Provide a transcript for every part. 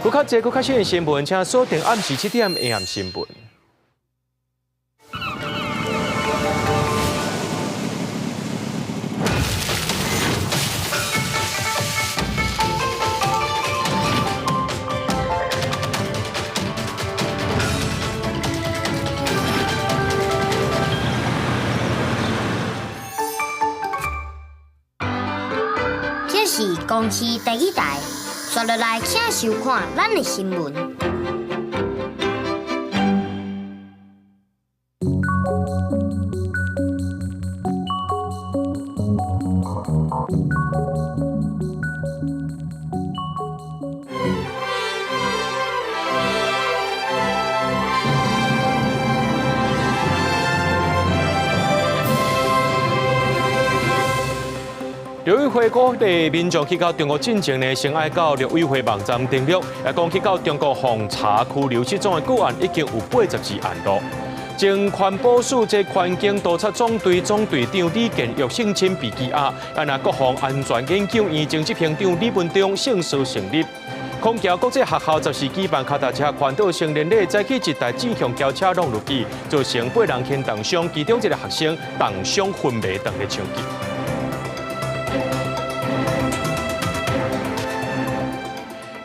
閣較濟閣較新的新聞，請鎖定暗時7點 AM 新聞。這是公視第一台，刷落來請收看咱的新聞。陸委會鼓勵民眾去到中國進前呢，先愛到陸委會網站登錄。也講去到中國予查拘留失蹤的個案已經有82案咯。前環保署這環境督察總隊總隊長李建玉性侵被羈押，啊若國防安全研究院前執行長李文忠勝訴成立。虹橋國際學校14舉辦跤踏車環島成年禮，早起一台志向轎車挵落去，造成8人輕重傷，其中一個學生重傷昏迷當咧搶救。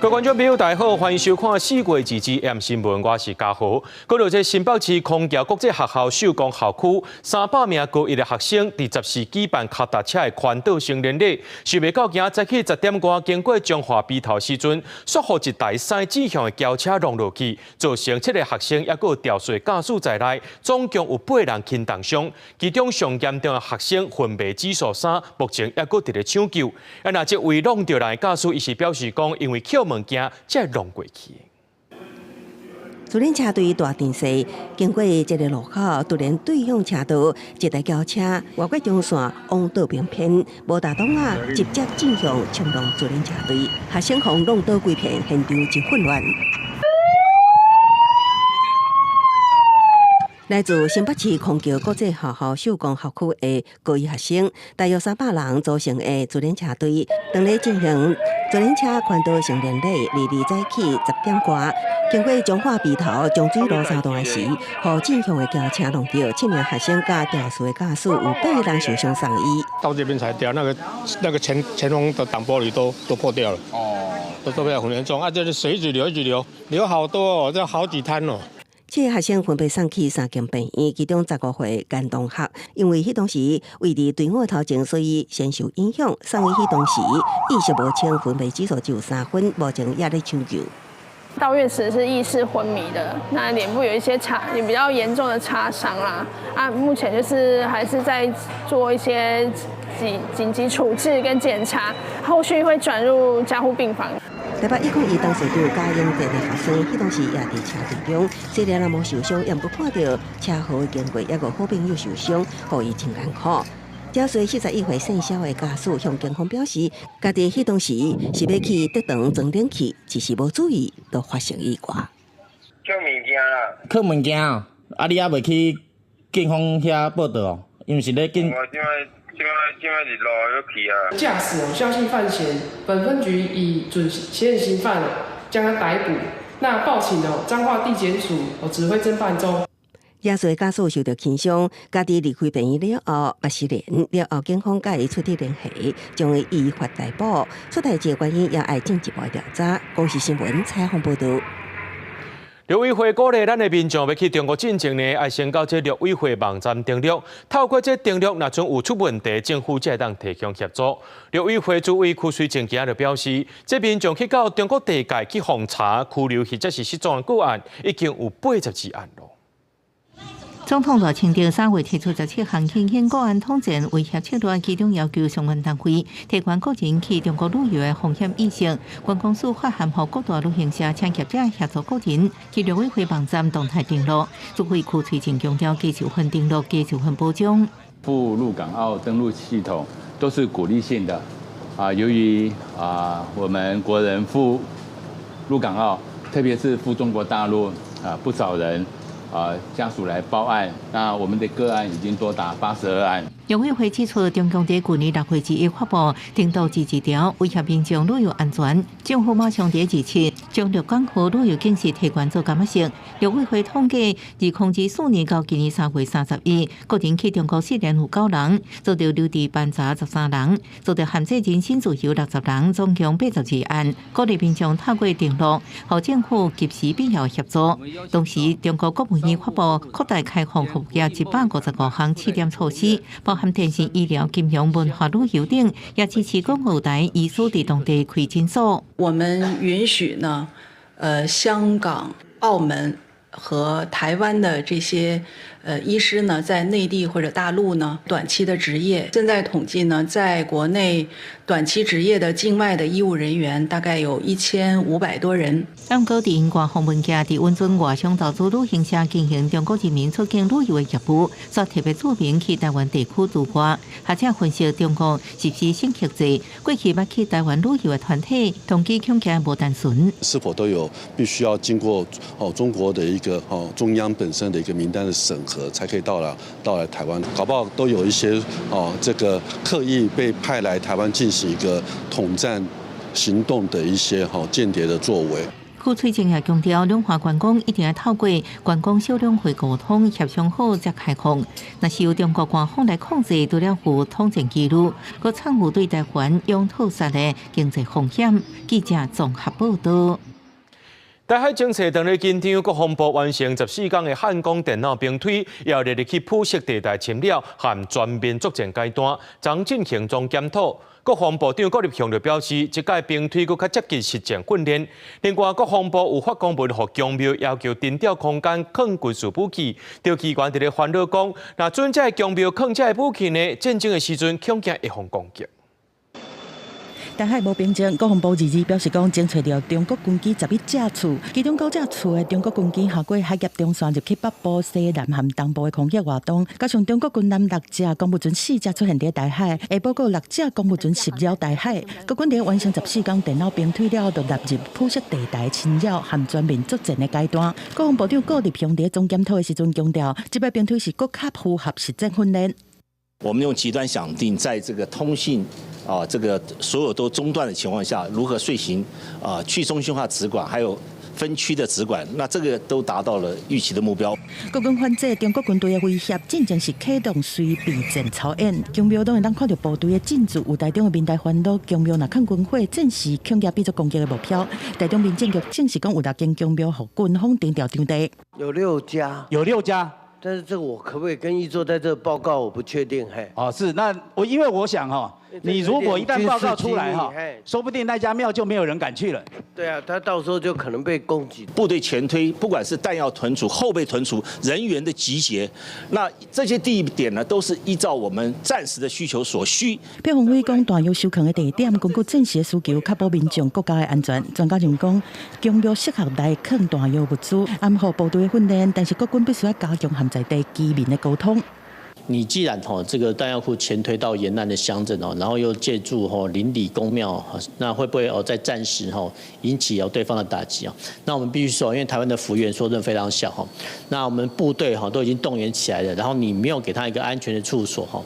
各位觀眾朋友，大家好，歡迎收看4月2日 M 新聞，我是嘉豪。講到這新北市虹橋國際學校秀光校區，300名高一的學生佇14舉辦跤踏車的環島成年禮，想袂到今早起10點外經過彰化埤頭時陣，煞予一台駛志向的轎車挵落去，造成7個學生抑閣有肇事駕駛在內，總共有8人輕重傷，其中上嚴重的學生昏迷指數3，目前抑閣佇咧搶救。啊，若這位挵著人的駕駛，伊是表示講，因為抾物件才挵過去。自輪車隊大陣勢，經過這個路口，突然對向車道一台轎車越過中線往倒邊偏，無大擋仔，直接正向衝撞自輪車隊，學生予挵倒規片，現場真混亂。來自新北市虹橋國際學校秀光校區的高一學生，大約300人組成的自輪車隊，當咧進行自輪車環島成年禮，2日早起10點外，經過彰化埤頭中水路三段時，予志向的轎車挵著，7名學生佮肇事的駕駛有8人受傷送醫。到這邊才掉，那個前方的擋玻璃都破掉了。哦，都比較很嚴重，啊，這水一直流，一直流，流好多哦，這好幾灘哦。7個學生分別送去3間病院，其中15歲男同學，因為彼當時位佇隊伍頭前，所以先受影響。送醫彼當時意識無清，昏迷指數只有3分，目前也咧搶救。到院時是意識昏迷的，那臉部有一些擦，也比較嚴重的擦傷啦。啊，目前就是還是在做一些緊急處置跟檢查，後續會轉入加護病房。台北101董事長賈永哲的學生，彼當時也佇車隊中，雖然人無受傷，也毋過看著車禍經過，抑閣好朋友受傷，予伊真艱苦。這歲41歲姓蕭的駕駛向警方表示，家己彼當時是欲去竹園裝冷氣，只是無注意，就發生意外。抾物件啦。抾物件哦，啊，你猶未去警方遐報到哦？伊毋是咧警。我這擺這擺佇路欲去啊。駕駛哦，蕭姓范閒，本分局以準現行犯將他逮捕。那報請哦，彰化地檢署哦指揮偵辦中。耶穌的駕駛受著輕傷，家己離開病院了後，嘛失聯了後，警方佮伊取得聯繫，將伊依法逮捕。出代誌的原因也愛進一步調查。公視新聞採訪報導。陸委會鼓勵咱的民眾欲去中國進前呢，愛先到這陸委會網站登錄。透過這登錄，若陣有出問題，政府才會當提供協助。陸委會主委邱垂正今仔就表示，這民眾去到中國地界去予查、拘留或者是失蹤的個案，已經有82案咯。總統賴清德3月提出17項新興個案統戰威嚇策略，其中要求相關單位提懸個人去中國旅遊的風險意識。觀光署發函予各大旅行社，請業者協助個人去陸委會網站動態登錄。主委邱垂正強調，加一份登錄，加一份保障。赴陸港澳登錄系統都是鼓勵性的啊，由於啊，我們國人赴陸港澳，特別是赴中國大陸啊，不少人。啊，家屬來報案，那我們的個案已經多達82案。陸委會指出，中共佇去年6月1日發布登錄自治條，威脅民眾旅遊安全。政府馬上佇27將陸港澳旅遊警示提懸做感覺性。陸委會統計，2024年到今年3月31，個人去中國失聯有九人，遭著留置盤查13人，遭著限制人身自由60人，總共82案。鼓勵民眾透過登錄，予政府及時必要協助。同時，中國國務院發布擴大開放服務業155項試點措施，包含電信、醫療、金融、文化、旅遊等，也支持港澳台醫師佇當地開診所。我們允許呢，香港、澳門和台灣的這些醫師呢，在內地或者大陸呢短期的執業。現在統計呢，在國內短期執業的境外的醫務人員大概有1500多人。毋過，佇英國訪問家佇允准外商投資旅行社經營中國人民出境旅遊的業務，煞特別註明去台灣地區除外。學者分析，中國實施審核制，過去捌去台灣旅遊的團體，動機恐驚無單純。是否都有必須要經過哦中國的一個哦中央本身的一個名單的審核，才可以到來台灣？搞不好都有一些哦這個刻意被派來台灣進行一個統戰行動的一些哈間諜的作為。許翠靜也強調，兩岸觀光一定要透過觀光小兩會溝通協商好才開放。若是由中國官方來控制，除了有統戰疑慮，閣摻有對台灣用套殺的經濟風險。記者綜合報道。台海情勢當咧緊張，國防部完成14天的漢光電腦兵推，要列入去灰色地帶侵擾和全面作戰階段，將進行總檢討。國防部長郭立雄就表示，這屆兵推閣較接近實戰訓練。另外，國防部有發公文予宮廟要求徵調空間囥軍事武器。著機關佇咧煩惱講，若準這个宮廟囥這个武器呢，戰爭的時陣恐驚會予攻擊。台海無平靜，國防部22表示講，偵測著中國軍機11架次，其中9架次的中國軍機跨過海峽中線入去北部、西南和東部的空域活動，加上中國軍艦六隻、公務船四隻出現佇台海，下晡閣有六隻公務船襲擾台海。國軍佇完成14天電腦兵推了後，就納入灰色地帶侵擾和全面作戰的階段。國防部長郭立雄佇總檢討的時陣強調，這擺兵推是閣較符合實戰訓練。我們用極端想定，在這個通信啊，這個所有都中斷的情況下，如何遂行啊去中心化指管，還有分區的指管，那這個都達到了預期的目標。國軍反制中國軍隊的威脅，進前是啟動隨備戰操演，宮廟攏會當看著部隊的進駐，有台中的民代煩惱，宮廟若囥軍火，戰時恐驚變做攻擊的目標。台中民政局證實講，有六間宮廟予軍方徵調場地。有六家，有六家。但是這個我可不可以跟議座在這報告？我不確定。嘿，哦，是，那我因為我想哈，你如果一旦報告出來哈，說不定那家廟就沒有人敢去了。對啊，他到時候就可能被攻擊。部隊前推，不管是彈藥囤儲、後備囤儲、人員的集結，那這些地點呢，都是依照我們戰時的需求所需。朴鴻飛講，彈藥收藏的地點，根據戰時的需求，確保民眾國家的安全。專家認為講，宮廟適合來囥彈藥物資，暗予部隊的訓練，但是國軍必須要加強和在地居民的溝通。你既然吼這個彈藥庫前推到沿岸的鄉鎮哦，然後又借助吼鄰里宮廟，那會不會哦在戰時吼引起哦對方的打擊啊？那我們必須說，因為台灣的幅員說真的非常小哈，那我們部隊哈都已經動員起來了，然後你沒有給他一個安全的處所哈。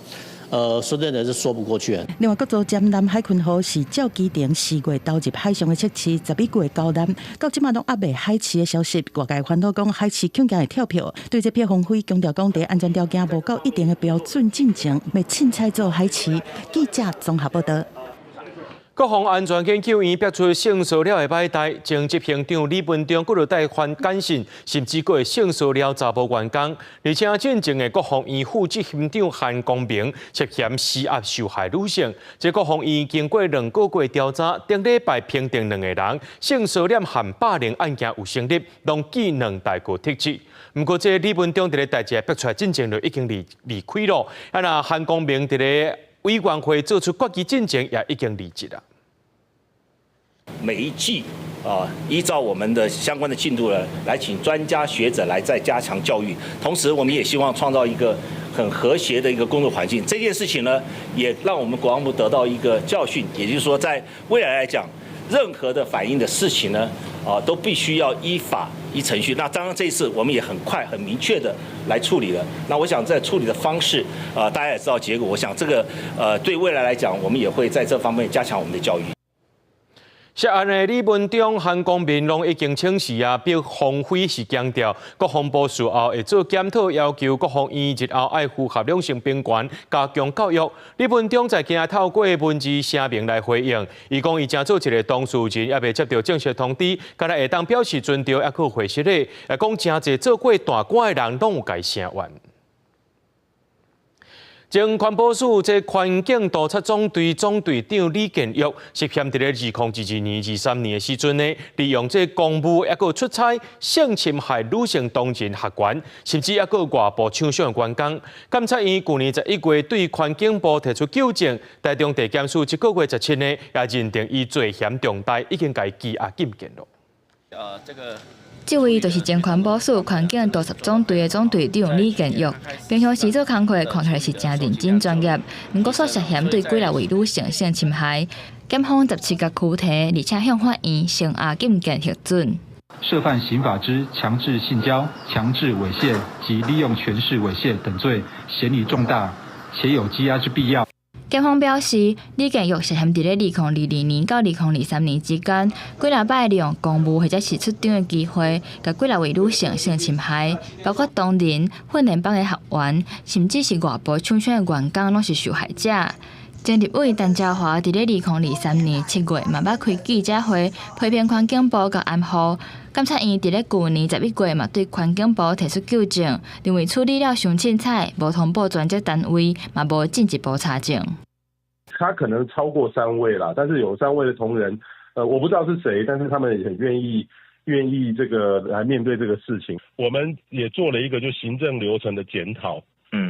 說真的是說不過去。另外，國造劍南海鯤號是照基廷4月投入海上的測試，11月交艦，到這馬攏猶未海試的消息。外界煩惱講海試恐驚會跳票。對這朴鴻飛強調講，佇安全條件無到一定的標準進前，袂凊彩做海試。記者綜合報道。國防安全研究院逼出性騷擾的擺代，前執行長李文忠閣落帶番簡訊，甚至閣會性騷擾查埔員工，而且進前的國防院副執行長韓光明涉嫌施壓受害女性，這國防院經過2個月調查，頂禮拜評定兩個人性騷擾和霸凌案件有成立，攏記兩大過撤職。毋過，這李文忠佇咧代誌逼出來進前就已經離開囉，啊若韓光明佇咧委員會做出決議進前也已經離職啦。每一季啊，依照我們的相關的進度呢，來請專家學者來再加強教育。同時，我們也希望創造一個很和諧的一個工作環境。這件事情呢，也讓我們國防部得到一個教訓，也就是說，在未來來講，任何的反映的事情呢，啊，都必須要依法依程序。那當然，這一次我們也很快、很明確的來處理了。那我想在處理的方式，啊，大家也知道結果。我想這個，對未來來講，我們也會在這方面加強我們的教育。涉案的李文忠、韓光明攏已經請辭啊，表方輝是強調，國防部事後會做檢討，要求國防院日後愛符合兩性平權，加強教育。李文忠在今日透過文字聲明來回應，伊講伊正做一个當事人，猶未接著正式通知，敢若會當表示尊重，猶閣會失禮，也講誠濟做過大官的人攏有共聲援。前環保署這環境督察總隊總隊長李建玉涉嫌佇咧2022年、23年的時陣呢，利用這公務猶閣出差性侵害女性同仁學員，甚至猶閣外部廠商員工。檢察院舊年11月對環境部提出糾正，台中地檢署這個月17呢，也認定伊罪嫌重大，已經共伊羈押禁見咯。這個。這位就是前環保署環境督察總隊的總隊長李建玉，平常時做工課看起來是誠認真專業，毋過卻涉嫌對幾若位女性性侵害，檢方17號拘提，而且向法院聲押禁見核准。涉犯刑法之強制性交、強制猥褻及利用權勢猥褻等罪，嫌疑重大，且有羈押之必要。檢方表示，李建玉涉嫌佇咧2022年到2023年之間，幾若擺利用公務或者是出場的機會，共幾若位女性性侵害，包括同仁、訓練班的學員，甚至是外部廠商的員工，攏是受害者。前立委陳椒華佇咧2023年7月嘛捌開記者會批評環境部佮安護，檢察院佇咧舊年11月嘛對環境部提出糾正，認為處理了傷凊彩，無通報專責單位，嘛無進一步查證。他可能超過三位啦，但是有三位的同仁，我不知道是誰，但是他們也很願意這個來面對這個事情。我們也做了一個就行政流程的檢討，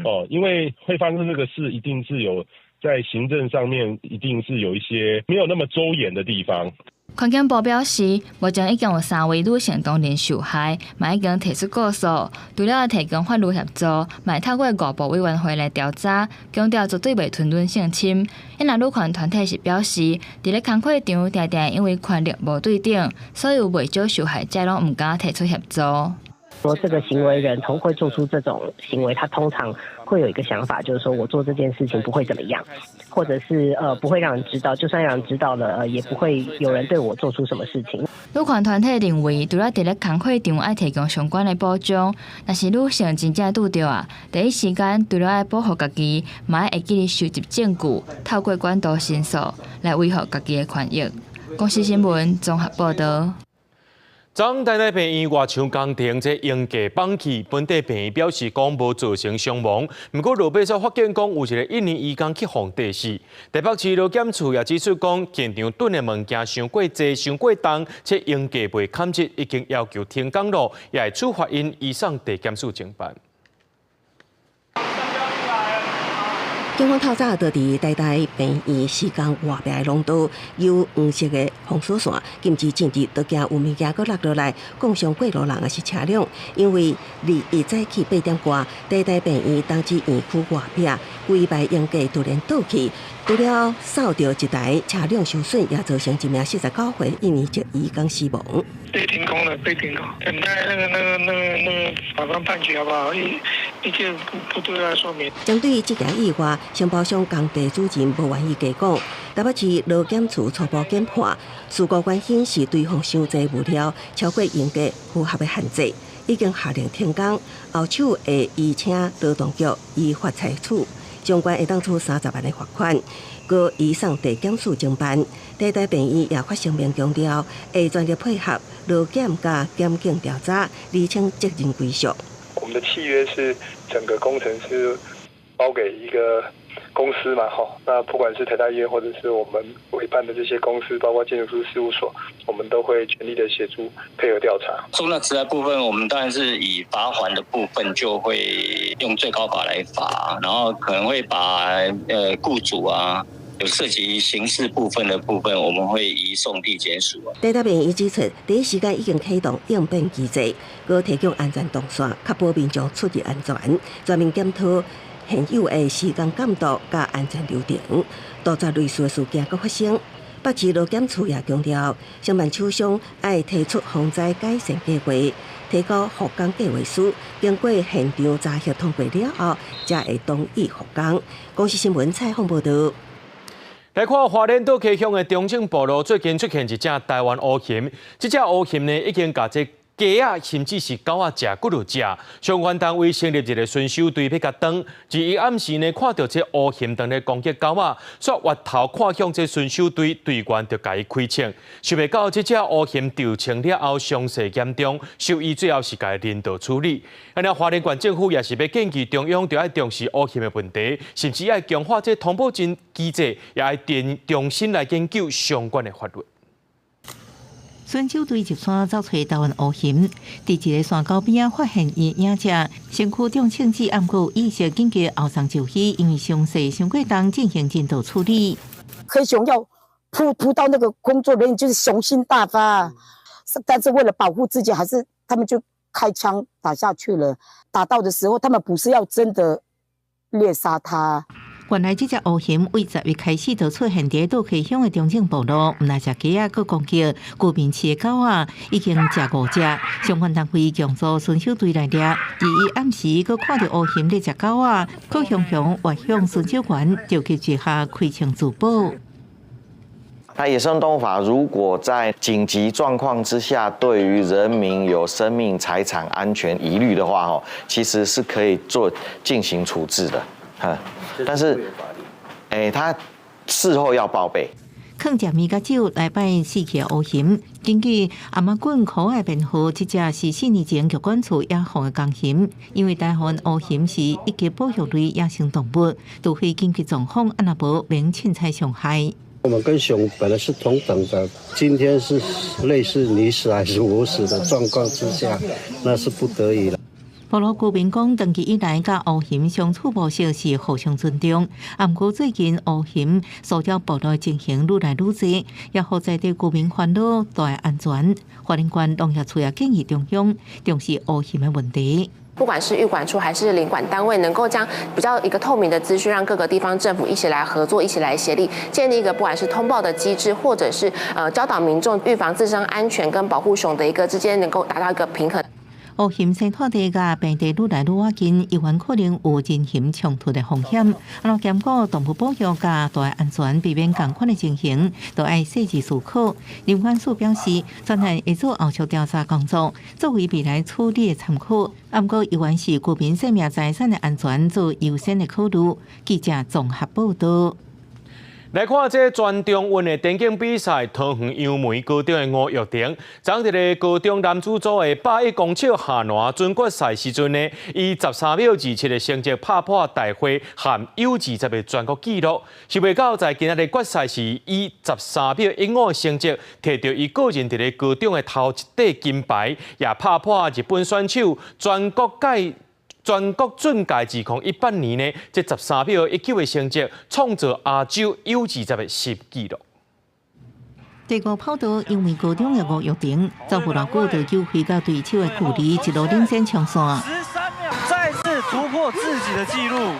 哦，因為會發生這個事，一定是有在行政上面一定是有一些沒有那麼周延的地方。環境部表示，目前已經有三位女性同仁受害，嘛已經提出告訴，除了提供法律協助，嘛會透過外部委員會來調查，強調絕對袂吞忍性侵。因那女權團體是表示，佇咧工課場定定因為權力無對等，所以有袂少受害者攏毋敢提出協助。說這個行為人通會做出這種行為，他通常會有一個想法，就是說我做這件事情不會怎麼樣，或者是不會讓人知道，就算讓人知道了，也不會有人對我做出什麼事情。女權團體認為，除了佇咧工課場愛提供相關的保障，若是女性真正拄著啊，第一時間除了愛保護家己，嘛愛會記得收集證據，透過管道申訴來維護家己的權益。公視新聞綜合報導。昨台大病院外牆工程這鷹架崩去，本地病院表示講無造成傷亡，毋過落尾煞發現講有一个印尼移工去予硩死。台北市勞檢處也指出講，現場躉的物件傷過濟、傷過重，且鷹架袂崁直，已經要求停工咯，也會處罰𪜶移送地檢署偵辦。警方透早就佇台大病院施工外壁的廊道有黃色的封鎖線，禁止進入，都驚有物件閣落落來，摃傷過路人抑是車輛。因為21早起8點外，台大病院東子院區外壁規排鷹架突然倒去，除了掃著一台車輛受損，也造成一名49歲印尼籍移工死亡。被停工了，被停工，等待那個法官判決好不好？一切不對外說明。針對這件意外，承包商工地主任無願意加講。台北市勞檢處初步研判，事故原因是堆放傷濟物料，超過鷹架符合的限制，已經下令停工。後手會移請勞動局依法採取，相關會當處30萬的罰款，閣移送地檢署偵辦。台大病院也發聲明強調，會全力配合勞檢佮檢警調查，釐清責任歸屬。我們的契約是整個工程是包給一個公司嘛，哈，那不管是台大醫院或者是我們委辦的這些公司，包括建築師事務所，我們都會全力的協助配合調查。重大職災部分，我們當然是以罰鍰的部分就會用最高法來罰，然後可能會把僱主啊有涉及刑事部分的部分，我們會移送地檢署。台大病院指出，第一時間已經啟動應變機制，閣提供安全動線，確保民眾出入安全，全面檢討現有的施工監督佮安全流程，杜絕類似的事件閣發生。北市勞檢處也強調，承辦廠商愛提出防災改善計劃，提交復工計劃書，經過現場查核通過了後，才會同意復工。公視新聞採訪報導。來看花蓮倒溪鄉的中正部落，最近出現一隻台灣烏熊。這隻烏熊呢，已經共這雞仔甚至是狗仔食幾落隻。相關單位成立一個巡守隊欲共擋。21暗時呢，看著這烏熊當咧攻擊狗仔，煞越頭看向這巡守隊隊員，就共伊開槍。想袂到這隻烏熊著槍了後傷勢嚴重，獸醫最後是共伊人道處理。按呢，花蓮縣政府也是欲建議中央，著愛重視烏熊的問題，甚至愛強化這通報機制，也愛重新來研究相關的法律。巡守隊入山走揣台灣烏熊，佇一个山溝邊仔發現伊的影跡，身軀中槍子，毋過意識緊急後送就醫，因為傷勢傷過重，進行人道處理。黑熊要撲到那個工作人員，就是雄心大發，但是為了保護自己，還是他們就開槍打下去了。打到的時候，他們不是要真的獵殺他。原來這隻烏熊為10月開始就出現佇倒溪鄉的中正部落，毋但食雞仔，閣攻擊居民飼的狗仔，已經食五隻。相關單位強組巡守隊來掠，21暗時閣看著烏熊咧食狗仔，閣雄雄越向巡守員著急之下開槍自保。那野生動物法如果在緊急狀況之下，對於人民有生命財產安全疑慮的話，哦，其實是可以做進行處置的，但是，他事後要報備。囥食麵佮酒來拜死去烏熊，根據頷仔棍可愛編號，這隻是4年前疾管處野放的公熊，因為台灣烏熊是一級保育類野生動物，除非緊急狀況，啊若無免凊彩傷害。我們跟熊本來是同等的，今天是類似你死還是我死的狀況之下，那是不得已了。部落居民講，長期以來佮烏熊相處模式是互相尊重。啊，毋過最近烏熊騷擾部落情形愈來愈濟，也予在地居民煩惱帶安全。花蓮縣農業處也建議中央重視烏熊的問題。不管是域管處還是林管單位，能夠將比較一個透明的資訊，讓各個地方政府一起來合作，一起來協力，建立一個不管是通報的機制，或者是教導民眾預防自身安全跟保護熊的一個之間，能夠達到一個平衡。烏熊生態地佮平地愈來愈倚近，猶原可能有人熊衝突的風險。啊，若兼顧動物保育佮大安全，避免仝款的情形，都愛細緻思考。林管署表示，專案會做後續調查工作，作為未來處理的參考。啊，毋過猶原是居民生命財產的安全做優先的考慮。記者綜合報道。來看這全中運的田徑比賽，桃園楊梅高中的吳玉婷，昨佇咧高中男子組的101公尺下欄準決賽時陣呢，以13秒27的成績拍破大會和 U20的全國紀錄。想袂到在今仔日決賽時，以13秒15的成績，摕著伊個人佇咧高中的頭一塊金牌，也拍破日本選手全國準屆2018年呢，這13秒19的成績，創造亞洲 U20的新紀錄。第五跑道楊梅高中的吳玉婷，走無偌久就糾開佮對手的距離，一路領先衝線。13秒，再次突破自己的紀錄。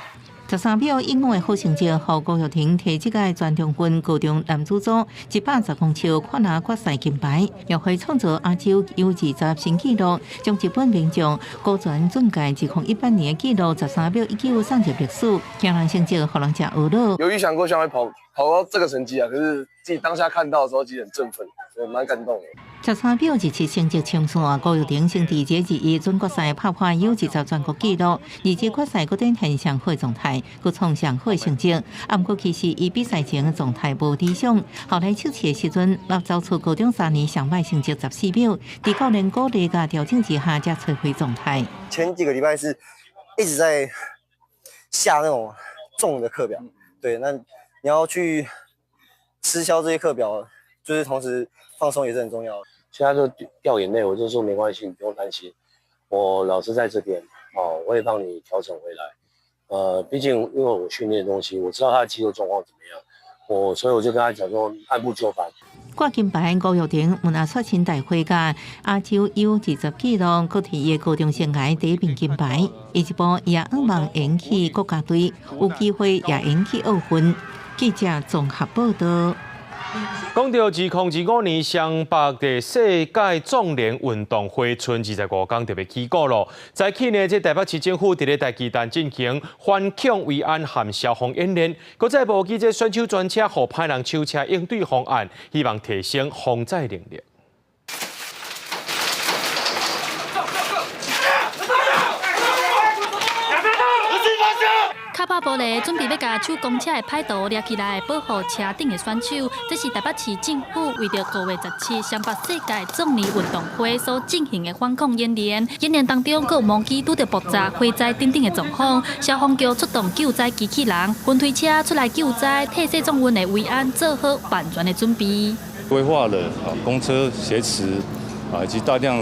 13秒15的好成績，予吳玉婷提這個全中運高中男子組110公尺跨欄決賽金牌，也會創造亞洲 U20新紀錄，將日本名將高泉準屆2018年的紀錄13秒19送入歷史，驚人成績予人誠懊惱。有預想過將會跑到這個成績啊，可是自己當下看到的時候，其實很振奮，對，蠻感動的。 13秒27成績衝線，吳玉婷先佇這21準決賽拍破 U20全國紀錄，而且決賽閣展現上好狀態，閣創上好成績。啊，毋過其實伊比賽前的狀態無理想，後來測試的時陣，捌走出高中3年上歹成績14秒，佇教練鼓勵佮調整之下，才找回狀態。前幾個禮拜是一直在下那種重的課表，對，那你要去吃消這些課表，就是同時放鬆也是很重要的。其他就掉眼淚，我就說沒關係，你不用擔心，我老師在這邊，哦，我會幫你調整回來。畢竟因為我訓練的東西，我知道他的肌肉狀況怎麼樣，所以我就跟他講說按部就班。掛金牌吳玉婷，毋但刷新大會佮亞洲 U20紀錄，閣摕伊的高中生涯第一面金牌。下一步伊也向望延去國家隊，有機會也延去奧運。記者綜合報道。講到2025年雙北的世界壯年運動會，賰25工就欲起鼓囉。早起呢，這台北市政府佇咧大巨蛋進行反恐維安和消防演練，閣再募集這選手專車，予歹人手車應對方案，希望提升防災能力。跤跑步咧，準備欲共手公車的歹徒掠起來，保護車頂的選手。這是台北市政府為著5月17雙北世界壯年運動會所進行的反恐演練。演練當中，閣有無機拄著爆炸、火災等等的狀況，消防局出動救災機器人、雲推車出來救災，替世壯運的維安做好萬全的準備。規劃了公車協持以及大量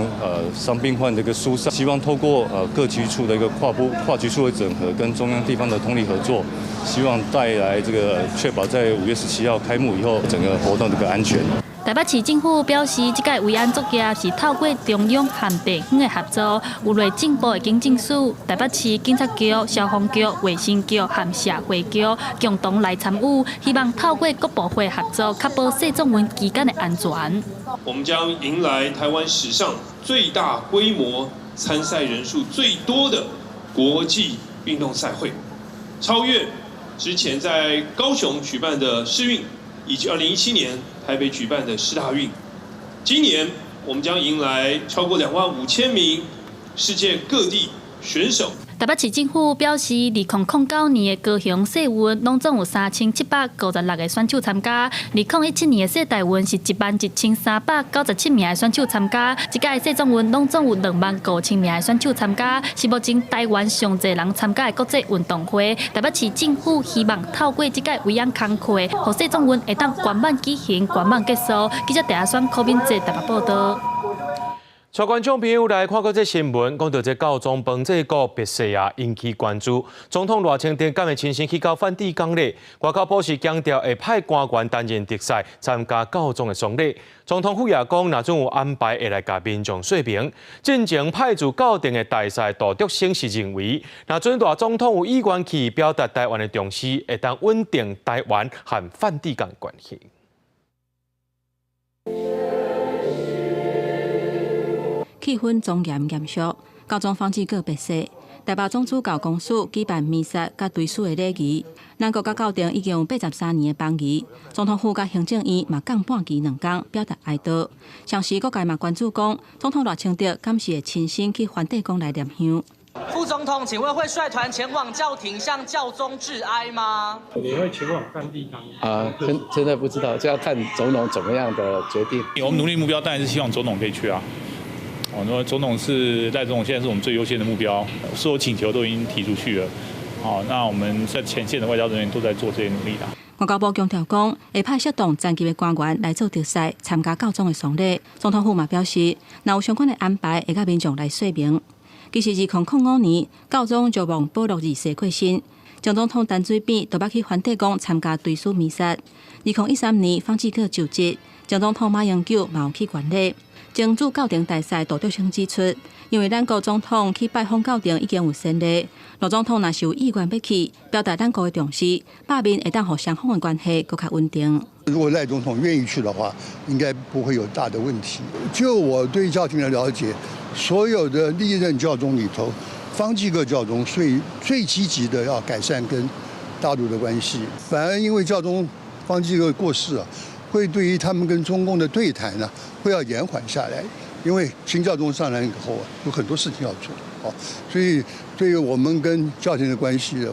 傷病患的一個疏散，希望透過各局處的一個跨部跨局處的整合，跟中央地方的通力合作，希望帶來這個確保在5月17號開幕以後，整個活動的一個安全。台北市政府表示，這屆維安作業是透過中央和地方的合作，有內政部的警政署、台北市警察局、消防局、衛生局和社會局共同來參與，希望透過各部會合作，確保世壯運期間的安全。我們將迎來台灣史上最大規模、參賽人數最多的國際運動賽會，超越之前在高雄舉辦的世運，以及2017年台北舉辦的世大運。今年我們將迎來超過25000名世界各地選手。台北市政府表示，2009年的高雄世運攏總有3756個選手參加；2017年的世大運是11397名的選手參加。這屆世壯運攏總有25000名的選手參加，是目前台灣上濟人參加的國際運動會。台北市政府希望透過這屆維安工課，予世壯運會當圓滿舉行、圓滿結束。記者鄭阿選、柯敏哲台北報導。帶觀眾朋友來看過這新聞，講到這教宗方濟各別逝啊，引起關注。總統賴清德敢會親身去到梵蒂岡咧？外交部是強調會派官員擔任特使參加教宗的喪禮。總統府也講，若準有安排，會來共民眾說明。進前派駐教廷的大使杜竹生是認為，若準賴總統有意願去表達台灣的重視，會當穩定台灣和梵蒂岡的關係。氣氛莊嚴嚴肅，教宗方濟各別逝，台北總主教公署舉辦彌撒佮追思的禮儀。咱國佮教廷已經有83年的邦誼，總統府佮行政院嘛降半旗兩工，表達哀悼。同時，各界嘛關注講，總統賴清德敢是會親身去梵蒂岡來念香。副總統，請問會率團前往教廷向教宗致哀嗎？你會前往梵蒂岡？啊，真的不知道，這要看總統怎麼樣的決定。我們努力目標當然是希望總統可以去啊。哦，那總統是賴總統，現在是我們最優先的目標，所有請求都已經提出去了。好，那我們在前線的外交人員都在做這些努力啦。外交部強調講，會派適當層級的官員來做特使，參加教宗的喪禮。總統府嘛表示，若有相關的安排，會佮民眾來說明。其實2005年，教宗若望保祿二世過身，前總統陳水扁就捌去梵蒂岡參加追思彌撒。2013年，方濟各就職，前總統馬英九嘛有去觀禮。前駐教廷大使杜竹生指出，因為咱國總統去拜訪教廷已經有先例，賴總統若是有意願欲去，表達咱國的重視，罷免會當予雙方的關係閣較穩定。如果賴總統願意去的話，應該不會有大的問題。就我對教廷的了解，所有的歷任教宗裡頭，方濟各教宗最最積極的要改善跟大陸的關係，反而因為教宗方濟各過世啊。會對於他們跟中共的對談呢，會要延緩下來，因為新教宗上來以後有很多事情要做，所以對於我們跟教廷的關係，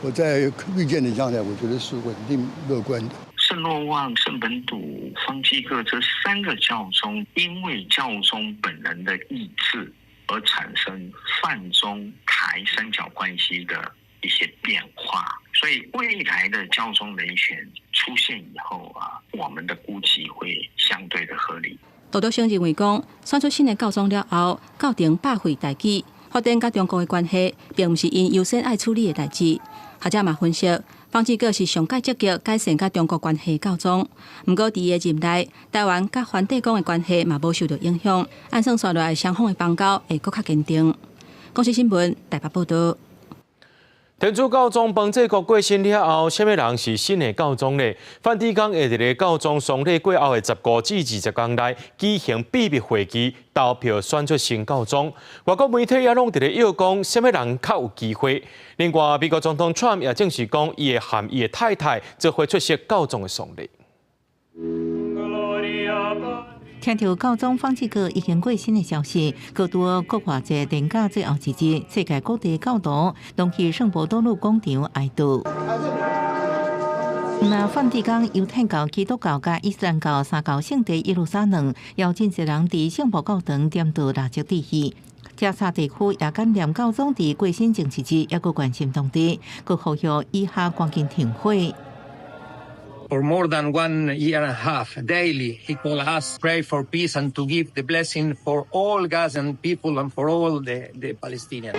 我在預見的將來，我覺得是穩定樂觀的。聖若望、聖本篤、方濟各這三個教宗，因為教宗本人的意志而產生梵中台三角關係的一些變化，所以未來的教宗人選出現以後啊，我們的估計會相對的合理。杜竹生認為講，選出新的教宗了後，教廷百廢待舉，發展佮中國的關係，並毋是𪜶優先愛處理的代誌。學者嘛分析，方濟各是上蓋積極改善佮中國關係教宗，毋過佇伊的任內，台灣佮梵蒂岡的關係嘛無受著影響，按算紲落來雙方的邦交會閣較堅定。公視新聞台北報導。天主教宗方濟各過身了後，啥物人是新的教宗呢？梵蒂岡會佇咧教宗喪禮過後的15至20工內舉行秘密會議，投票選出新教宗。外國媒體也攏佇咧臆講，啥物人較有機會？另外，美國總統川普也證實講，伊會和伊的太太做伙出席教宗的喪禮。聽著教宗方濟各已經過身的消息，閣拄復活節連假最後一日，世界各地教徒攏去聖伯多祿廣場哀悼。那梵蒂岡猶太教、基督教佮伊斯蘭教三教聖地耶路撒冷，有真濟人佇聖母教堂點著蠟燭致意。加沙地區也感念教宗佇過身前一日，猶閣關心當地，閣呼籲以哈趕緊停火。 For more than one year and a half, daily, he called us pray for peace and to give the blessing for all Gazan people and for all the Palestinians.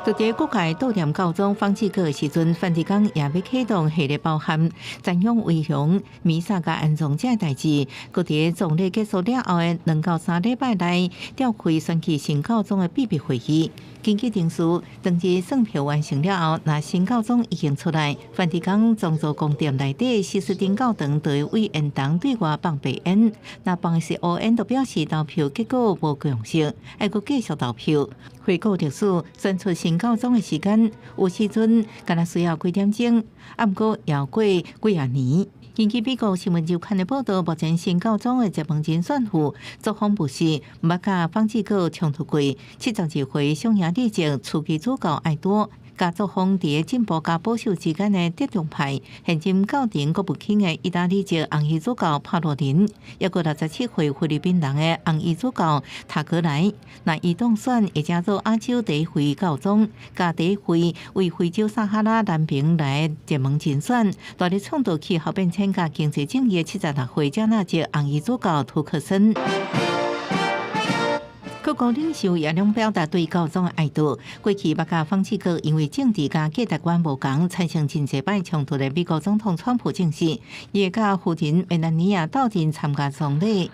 就佇各界悼念教宗方濟各的時陣，梵蒂岡也欲啟動系列包含瞻仰遺容、彌撒佮安葬這代誌。閣佇葬禮結束了後的2到3禮拜內，召開選舉新教宗的秘密會議。根據程序，當日算票完成了後，若新教宗已經出來，梵蒂岡宗座宮殿內底西斯丁教堂就會為緣堂對外放白煙。若放的是烏煙，就表示投票結果無共識，愛閣繼續投票。回顧歷史，選出新教宗的時間，有時陣敢若需要幾點鐘，啊，毋過猶過幾仔年。根據美國新聞週刊的報導，目前新教宗的熱門人選有作風務實，毋捌佮方濟各衝突過，72歲匈牙利籍樞機主教艾多，佮作風佇進步佮保守之間的折中派，現任教廷國務卿的意大利籍紅衣主教帕羅林，抑閣67歲菲律賓人的紅衣主教塔格萊，若伊當選，會成做亞洲第一位教宗，佮第一位為非洲撒哈拉南邊來熱門人選，大力創造氣候變遷佮經濟正義的76歲加納籍紅衣主教圖克森。各國領袖也攏表達對教宗的哀悼。過去捌佮方濟各因為政治佮價值觀無仝，產生真濟擺衝突的美國總統川普證實，伊會佮夫人梅蘭妮亞鬥陣參加喪禮。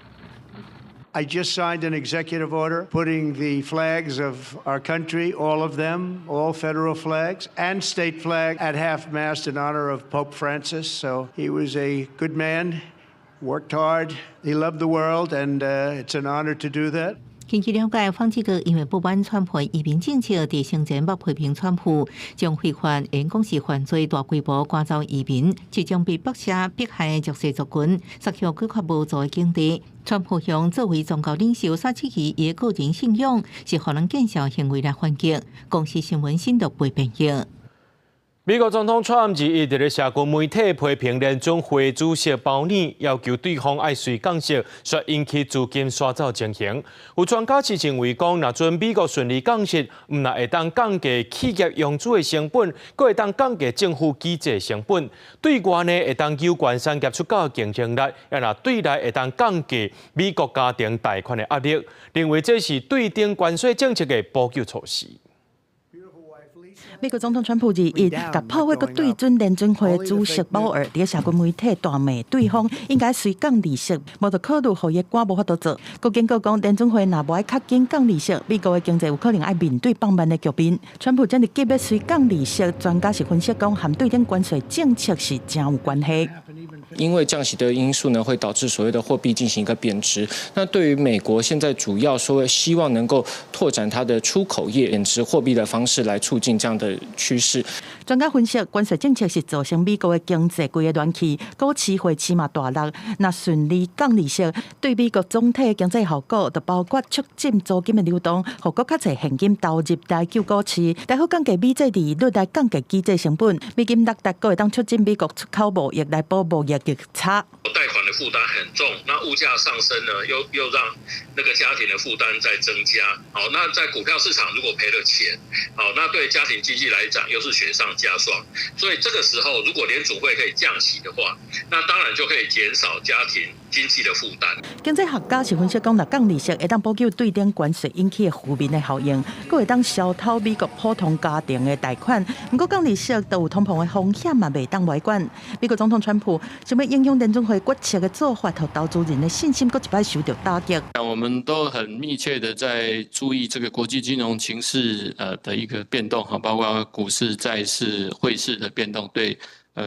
I just signed an executive order putting the flags of our country, all of them, all federal flags and state flag at half mast in honor of Pope Francis. So he was a good man, worked hard, he loved the world, and it's an honor to do that. 根據了解，方濟各因為不滿川普移民政策，佇生前捌批評川普將非法言講是犯罪大規模趕走移民，這種被剝削迫害的弱勢族群，殺向缺乏無助的境地。川普向作為宗教領袖所失去伊的個人信仰，是予人見笑行為來反擊。公視新聞新讀會編譯。美國總統川普日佇咧社群媒體批評聯準會主席鮑爾，要求對方愛隨降息，煞引起資金紲走情形。有專家是認為講，若準美國順利降息，毋但會當降低企業融資的成本，閣會當降低政府舉債成本。對外呢，會當有關產業出口競爭力，也若對內會當降低美國家庭貸款的壓力。認為這是對頂關稅政策的補救措施。美國總統川普二一共炮火閣對準聯準會主席鮑爾，佇社群媒體大罵對方應該隨降利息，無就考慮予伊趕無法度做。閣警告講，聯準會若無愛較緊降利息，美國的經濟有可能愛面對放慢的局面。川普這麼急欲隨降利息，專家是分析講，和對頂關稅政策是誠有關係。因為降息的因素呢，會導致所謂的貨幣進行一個貶值。那對於美國現在主要說希望能夠拓展它的出口業，貶值貨幣的方式來促進這樣的趨勢。專家分析，關稅政策是造成美國的經濟規个亂去，股市匯市嘛大落。若順利降利息，對美國總體經濟效果，就包括促進資金的流動，予閣較濟現金投入來救股市，來好降低美債利率來降低舉債成本。美金落達閣會當促進美國出口貿易來補貿易逆差。貸款的負擔很重，那物價上升呢，又讓那個家庭的負擔在增加。好，那在股票市場如果賠了錢，好，那對家庭經濟來講又是雪上加霜。所以這個時候，如果聯準會可以降息的話，那當然就可以減少家庭經濟的負擔。經濟學家是分析講，若降利息會當補救對頂關稅引起的負面的效應，閣會當消透美國普通家庭的貸款。毋過降利息都有通膨的風險嘛，袂當歪管。美國總統川普想欲影響聯準會決策的做法，予投資人的信心閣一擺受著打擊。我們都很密切的在注意這個國際金融情勢的一個變動，哈，包括股市、債市、匯市的變動，對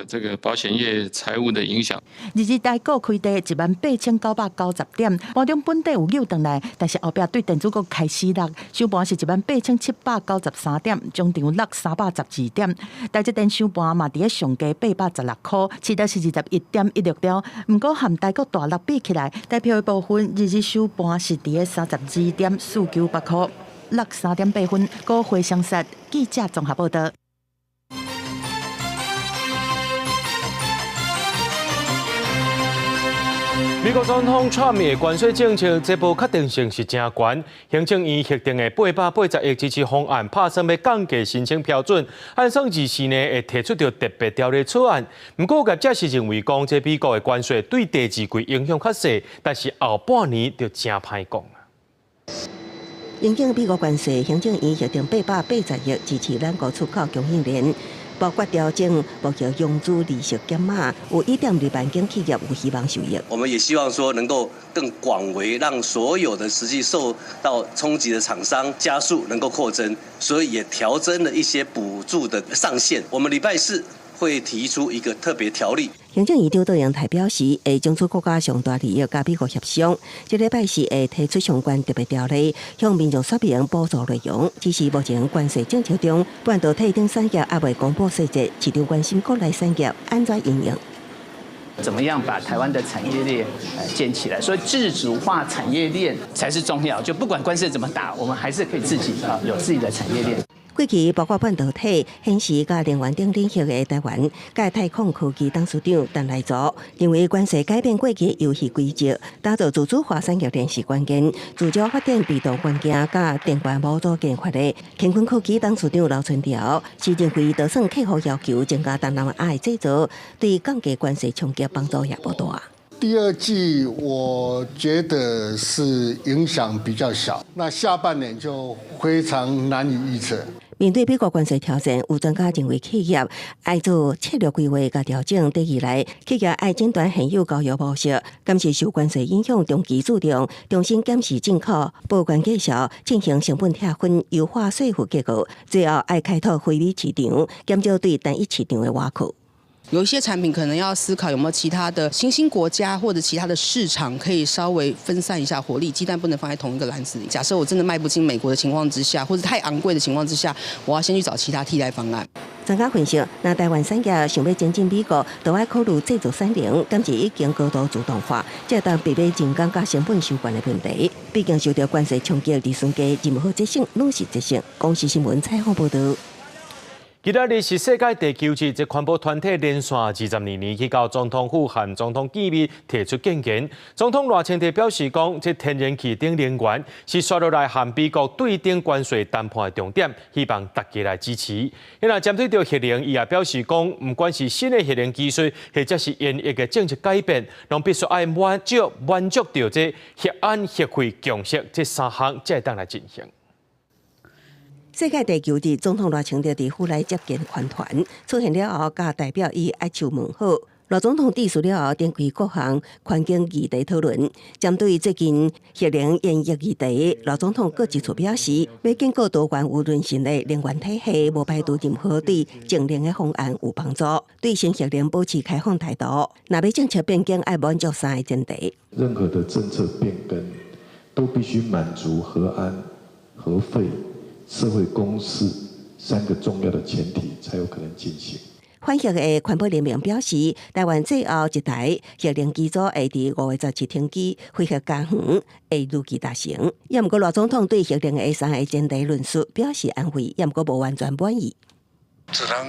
這個保險業財務的影響。二日台股開低18,990點，盤中本底有扭轉來，但是後壁對電子股開始落，收盤是18,793點，終場落312點。台積電收盤嘛佇咧上低816箍，市值是21.16兆。毋過和台股大落比起來，台票的部分二日收盤是佇咧32.498箍，落3.8分。高回相殺，記者綜合報導。美國總統川普的關稅政策，這無確定性是真懸。行政院核定的880億支持方案，拍算欲降價申請標準，按算24呢會提出著特別條例草案。毋過業者是認為講，這美國的關稅對第二季影響較細，但是後半年就真歹講啊。因應美國關稅，行政院核定880億支持咱國出口供應鏈。包括調整目標融資利息減碼，有1.2萬間企業有希望受益。我們也希望說能夠更廣為讓所有的實際受到衝擊的廠商加速能夠擴增，所以也調增了一些補助的上限。我們禮拜四會提出一個特別條例。行政院長卓榮泰表示，會爭取國家上大利益，佮美國協商。這禮拜四會提出相關特別條例，向民眾說明補助內容。只是目前關稅政策中，半導體等產業猶未公布細節，市場關心國內產業按怎因應。怎麼樣把台灣的產業鏈建起來？所以自主化產業鏈才是重要。就不管關稅怎麼打，我們還是可以自己啊有自己的產業鏈。過去包括半導體、顯示佮能源等領域的台灣，佮太空科技董事長陳來助認為，關稅改變過去遊戲規則，打造自主化產業鏈是關鍵。自主發展被動元件佮電源模組研發的乾坤科技董事長劉春條是認為，就算客戶要求增加東南亞的製造，對降低關稅衝擊幫助也無大。第二季我覺得是影響比較小，那下半年就非常難以預測。面對美國關稅挑戰，有專家認為企業愛做策略規劃佮調整。短期內，企業愛診斷現有交易模式，監視受關稅影響，長期注重重新檢視進口、報關價數，進行成本拆分、優化稅負結構，最後愛開拓非美市場，減少對單一市場的倚靠。有一些產品可能要思考有沒有其他的新興國家或者其他的市場可以稍微分散一下火力，雞蛋不能放在同一個籃子裡。假設我真的賣不進美國的情況之下，或者太昂貴的情況之下，我要先去找其他替代方案。專家分析，若台灣產業想欲前進美國，就愛考慮製造產能，敢是已經高度自動化，才會當避免人工佮成本相懸的問題。畢竟受著關稅衝擊，利潤低，任何節省攏是節省。公視新聞採訪報導。今仔日是世界地球日，這環保團體連續22年去到總統府和總統見面，提出建言。總統賴清德表示講，這天然氣等能源是紲落來和美國對等關稅談判的重點，希望大家來支持。那針對著核能，伊也表示講，毋管是新的核能技術，或者是現役的政策改變，攏必須愛滿足著這核安、核廢共識這三項，才會當來進行。世界地球日，總統賴清德佇府內接見環團，出現了後，佮代表以握手問好。賴總統致辭了後，展開各項環境議題討論。針對最近核能延役議題，賴總統閣一次表示，欲建構多元有韌性的能源體系，無排除任何對淨零的方案有幫助。對新核能保持開放態度。若欲政策變更，愛滿足三個前提。任何的政策變更，都必須滿足核安、核廢、社會共識三個重要的前提，才有可能進行。反核的環保聯盟表示，台灣最後一台核能機組會佇5月17停機，非核家園會如期達成。也毋過賴總統對核能的三個前提論述表示安慰，也毋過無完全滿意。只能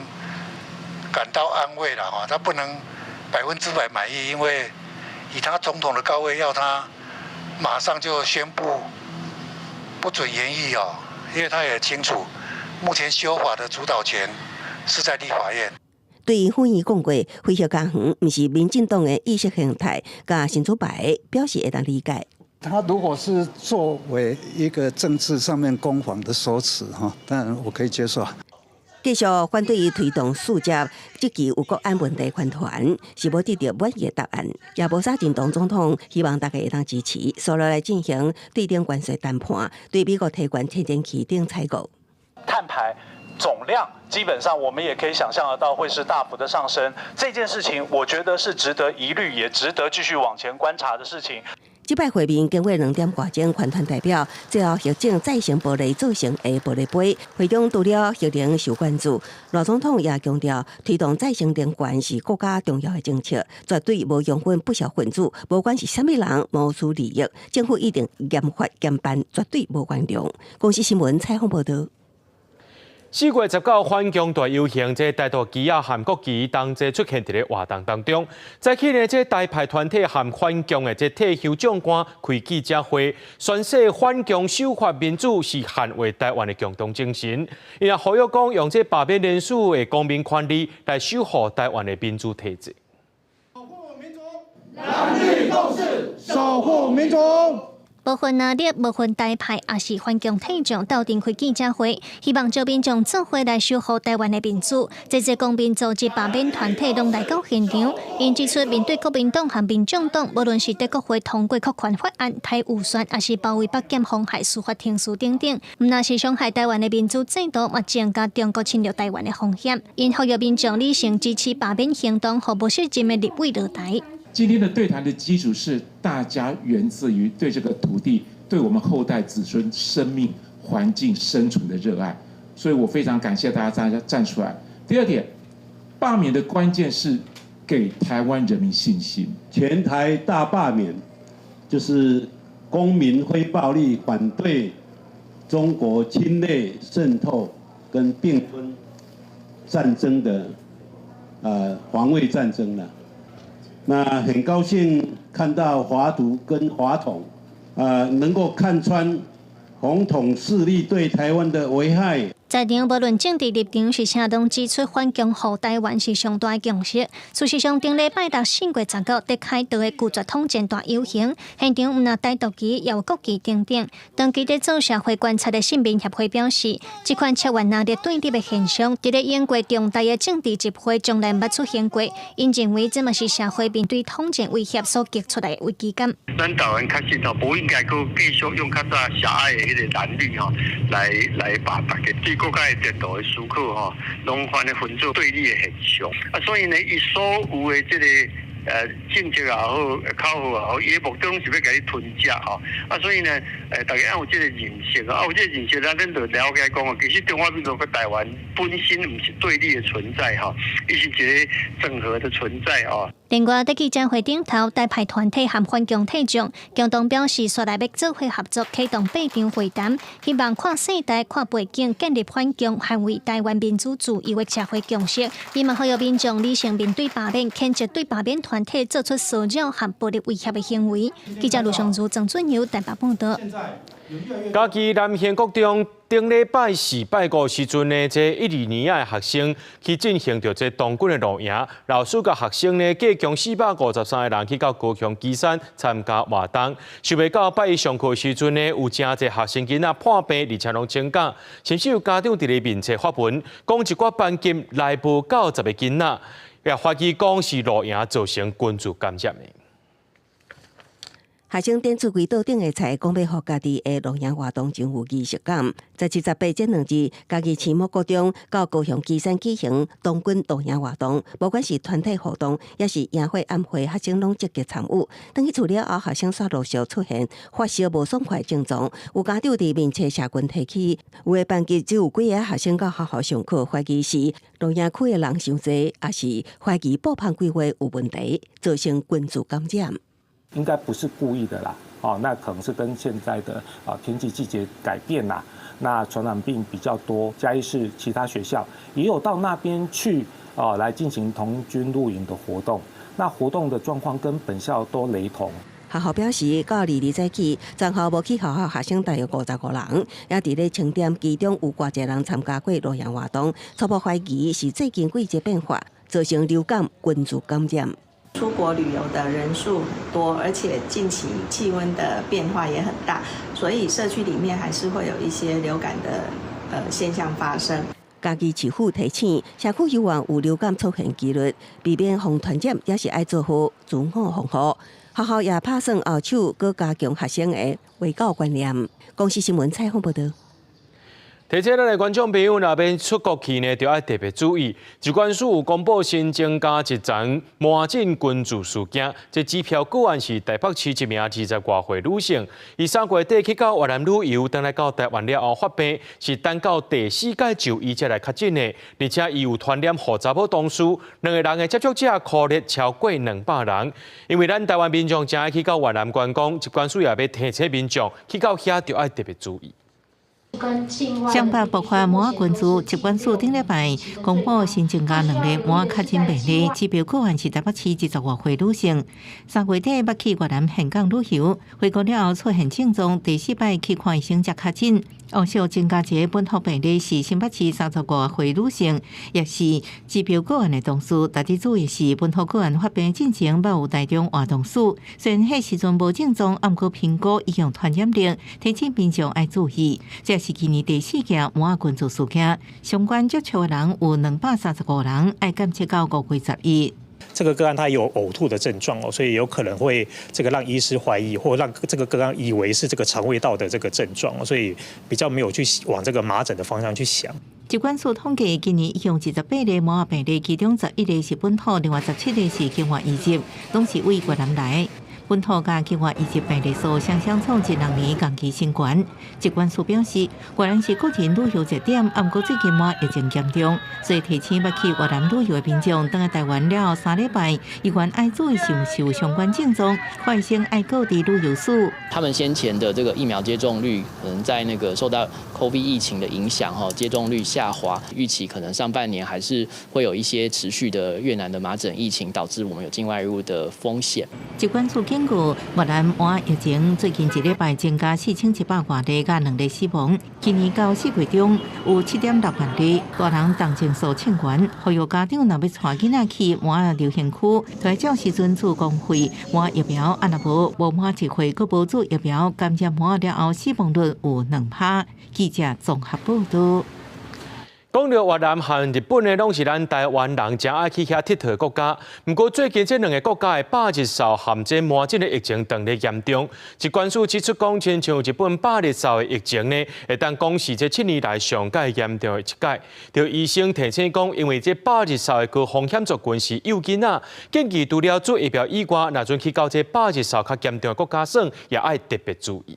感到安慰啦，他不能100%滿意，因為以他總統的高位，要他馬上就宣布不准延役哦，因為他也清楚，目前修法的主導權是在立法院。對傅崑講過，非核家園毋是民進黨的意識形態，佮新主牌表示會當理解。他如果是作為一個政治上面攻防的說辭，哈，當然我可以接受。繼續反對伊推動四接這期有國安問題寬團，是無得到滿意的答案，也無啥認同總統希望大家會當支持，紲落來進行對等關稅談判，對美國提懸天然氣等採購。碳排總量基本上，我們也可以想象得到會是大幅的上升。這件事情，我覺得是值得疑慮，也值得繼續往前觀察的事情。這擺會面經過2點外鐘，環團代表最後核准再生玻璃做成的玻璃杯。會中除了核能受關注，賴總統也強調推動再生能源是國家重要的政策，絕對無容許不肖分子，無管是啥物人謀取利益，政府一定嚴法嚴辦，絕對無原諒。公視新聞採訪報導。4月19反共大遊行，這台獨旗仔和國旗同齊出現佇咧活動當中。早起呢，這台派團體和反共的這退休將官開記者會，宣誓反共守法民主是捍衛台灣的共同精神。伊也呼籲講，用這罷免連署的公民權利來守護台灣的民主體制。守護民主，藍綠共識，守護民主。無分藍綠，無分台派，抑是反共退將鬥陣開記者會，希望召民眾做伙來守護台灣的民主。這濟公民組織罷免團體攏來到現場，𪜶指出面對國民黨和民眾黨，無論是佇國會通過擴權法案、刣預算，抑是包圍北檢妨害司法程序等等，毋但是傷害台灣的民主制度，嘛增加中國侵略台灣的風險。𪜶呼籲民眾理性支持罷免行動，予無適任的立委落台。今天的對談的基礎是大家源自於對這個土地、對我們後代子孫生命、環境生存的熱愛，所以我非常感謝大家站出來。第二點，罷免的關鍵是給台灣人民信心。全台大罷免，就是公民非暴力反對中國侵略滲透跟併吞戰爭的防衛戰爭了。那很高興看到華獨跟華統，能夠看穿紅統勢力對台灣的危害。在場無論政治立場是啥，攏指出反共護台灣是上大的共識。事實上，頂禮拜六4月19在開道的拒絕統戰大遊行，現場毋但台獨旗，也有國旗等等。長期佇做社會觀察的市民協會表示，這款切換藍綠對立的現象，佇咧英國重大的政治集會從來毋捌出現過。𪜶認為這嘛是社會面對統戰威脅所激出來的危機感。咱台灣確實吼，無應該閣繼續用較早狹隘的彼個藍綠吼，來把大家對國家的前途的思考吼，攏反正分做對立的現象。啊，所以呢，伊所有的這個政策也好，口號也好，伊的目的攏是欲共你吞食吼。啊，所以呢，大家愛有這個認識啊，有這個認識，咱就了解講哦，其實中華民國佮台灣本身毋是對立的存在吼，伊是一個整合的存在哦。另外，佇記者會頂頭，台派團體和反共退將共同表示，紲來欲做伙合作，啟動八場會談，希望跨世代、跨背景建立反共、捍衛台灣民主自由的社會共識。伊嘛呼籲民眾理性面對罷免，譴責對罷免團體做出騷擾和暴力威脅的行為。記者盧尚如、鄭俊友台北報導。嘉義南興國中頂禮拜四拜五時陣呢，這一二年仔的學生去進行著這童軍的露營，老師佮學生呢，計共453個人去到高雄旗山參加活動。想袂到拜一上課時陣呢，有誠濟學生囡仔破病，而且攏請假，甚至有家長佇咧面冊發文，講一寡班級來無夠10個囡仔，也懷疑講是露營造成群聚感染的。學生點出規桌頂的菜，講欲予家己的露營活動真有儀式感。17、18這兩日，嘉義市某國中到高雄旗山舉行童軍露營活動，無管是團體活動，抑是營火晚會，學生攏積極參與。轉去厝了後，學生煞陸續出現發燒無爽快症狀，有家長佇面冊社群提起，有的班級只有幾个學生到學校上課，懷疑是露營區的人傷濟，抑是懷疑布棚規劃有問題，造成群聚感染。應該不是故意的啦，哦，那可能是跟現在的啊天氣季節改變啦，那傳染病比較多，嘉義市其他學校也有到那邊去啊來進行童軍露營的活動，那活動的狀況跟本校都雷同。學校表示，到22早起，全校無去學校學生大約55人，也佇咧清點，其中有偌濟人參加過露營活動，初步懷疑是最近季節變化。造成流感群聚感染。出國旅遊的人數很多，而且近期氣溫的變化也很大，所以社區裡面還是會有一些流感的現象發生。嘉義市府提醒，社區醫院有流感出現機率，避免予傳染，也是愛做好自我防護。學校也拍算後手，閣加強學生的衛教觀念。公視新聞採訪報道。提醒咱的觀眾朋友，若欲出國去呢，就愛特別注意。疾管署有公布新增加一宗麻疹群聚事件，這指標個案是台北市一名20外歲女性，伊3月底去到越南旅遊，轉來到台灣了後發病，是等到第四擺就醫才來確診的，而且伊有傳染予查某同事，兩个人的接觸者可能超過200人。因為咱台灣民眾誠愛去到越南觀光，疾管署也欲提醒民眾去到遐就愛特別注意。雙北爆發麻仔群聚，疾管署頂禮拜公布新增加兩例麻仔確診病例，指標個案是台北市20外歲女性，3月底捌去越南峴港旅遊，回國了後出現症狀，第四擺去看醫生才確診。後續增加一個本土病例是新北市35歲女性，也是指標個案的同事。特別注意是本土個案發病進前捌有台中活動史，雖然彼時陣無症狀，毋過評估已經傳染力，提醒民眾愛注意。這是今年第四件麻仔群聚事件，相關接觸的人有235人，愛監測到5月11。這個個案他有嘔吐的症狀哦，所以有可能會這個讓醫師懷疑，或讓這個個案以為是這個腸胃道的這個症狀，所以比較沒有去往這個麻疹的方向去想。疾管署統計，今年一共28例麻仔病例，其中11例是本土，另外17例是境外移入，攏是對越南來。本土佮境外移入病例數，雙雙創這6年同期新懸。疾管署表示，越南是國人旅遊熱點，毋過最近麻疫情嚴重，所以提醒欲去越南旅遊的民眾，轉來台灣了後3禮拜，依然愛注意是毋是有相關症狀，看醫生愛告知旅遊史。他們先前的這個疫苗接種率，可能在那個受到 COVID 疫情的影響，哈，接種率下滑，預期可能上半年還是會有一些持續的越南的麻疹疫情，導致我們有境外移入的風險。疾管署警告，越南麻疫情最近一禮拜增加4700外例，佮2例死亡。今年到4月中有7.6萬例，大人同情數千懸。呼籲家長若欲帶囡仔去麻流行區，就愛照時陣注公費麻疫苗，啊若無無滿一歲，閣無注疫苗，感染麻了後死亡率有2%。記者綜合報道。講到越南和日本呢，攏是咱台灣人誠愛去遐𨑨迌的國家。毋過最近這兩個國家的百日嗽和這麻疹的疫情當咧嚴重。疾管署指出講，親像日本百日嗽的疫情呢，會當講是這7年來上蓋嚴重的一擺。著醫生提醒講，因為這百日嗽的高風險族群是幼囡仔，建議除了注疫苗以外，若陣去到這百日嗽較嚴重的國家耍，也愛特別注意。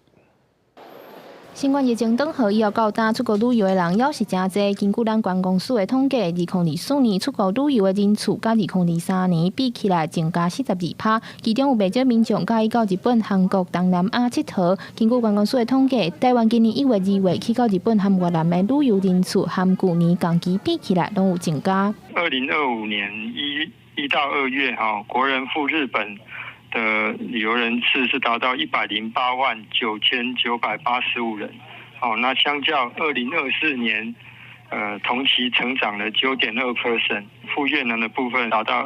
新冠疫情轉好以後到今出國旅遊的人猶是誠濟。根據咱觀光署的統計，2024年出國旅遊的人次，佮2023年比起來增加42%。其中有袂少民眾佮意到日本、韓國、東南亞𨑨迌。根據觀光署的統計，台灣今年1月、2月去到日本和越南的旅遊人次，和舊年同期比起來，攏有增加。2025年1到2月，哈，國人赴日本的旅遊人次是達到1,089,985人，哦，那相較2024年，同期成長了9.2%，赴越南的部分達到